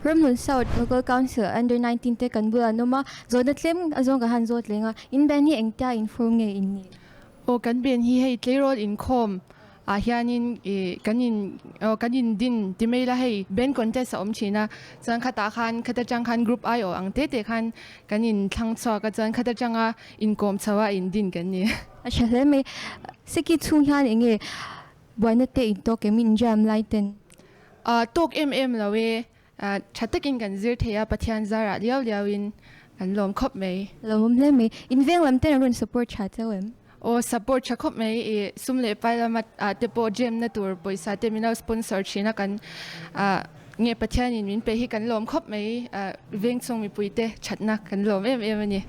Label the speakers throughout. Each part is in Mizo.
Speaker 1: Ramhlun South Local Council Under 19 te kan bulah an awm a, zawhna tlem a zawng ka han zawt leng a, in band hi engtia inform nge in nih?
Speaker 2: Aw kan band hi hei tleirawl inkhawm ah hianin ih kan in aw kan in din ti mai ila hei band contest a awm thin a, chuan khatah khan khata tang khan group aiawh ang te te khan kan in thlang chhuak a, chuan khata tanga inkawm chho a in din kan ni.
Speaker 1: A tha hle mai. Seki chhung hian eng nge buaina te in tawk em in jam lai ten?
Speaker 2: Tawk em em lo e. Tha takin kan zir thei a, Pathian zarah liau liau in kan lawm khawp mai.
Speaker 1: Lawmawm hle mai. In veng lam ten an rawn support tha cheu em?
Speaker 2: Aw support tha khawp mai. I sum leh pai lama te pawh jam na tur pawisa te min lo sponsor thin a kan nge Pathian in min pe hi kan lawm khawp mai. Veng chhung mipui te thatna kan lawm em em a ni.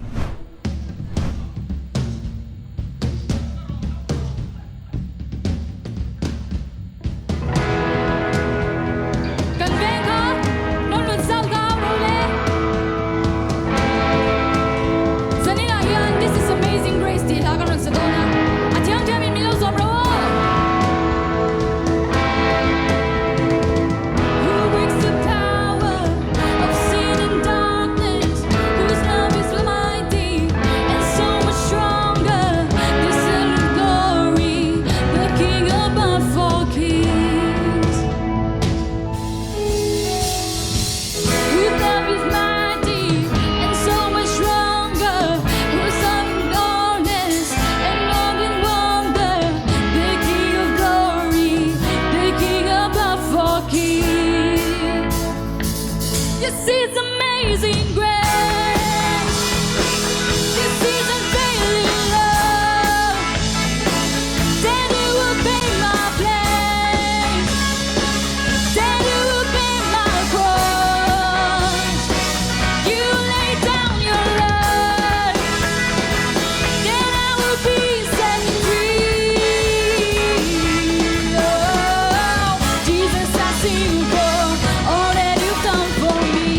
Speaker 3: Kan veng kha rawn lut zau zau ro le. Zaninah hian This is Amazing Grace tih hla kan rawn sa dawn a, a thiam thiamin min lo zawm ro aw. Who breaks the power of sin and darkness, whose love is mighty and so much stronger, this little glory, the King above all kings. Whose love is mighty and so much stronger, whose darkness and love and wonder, the King of glory, the King above all kings. This is amazing grace. This is unfailing love. Then you will be my place. Then you will be my cross. You lay down your life. Then I will be set free. Oh, Jesus, I see you for all that you've done for me.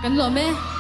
Speaker 3: Kan lawm e.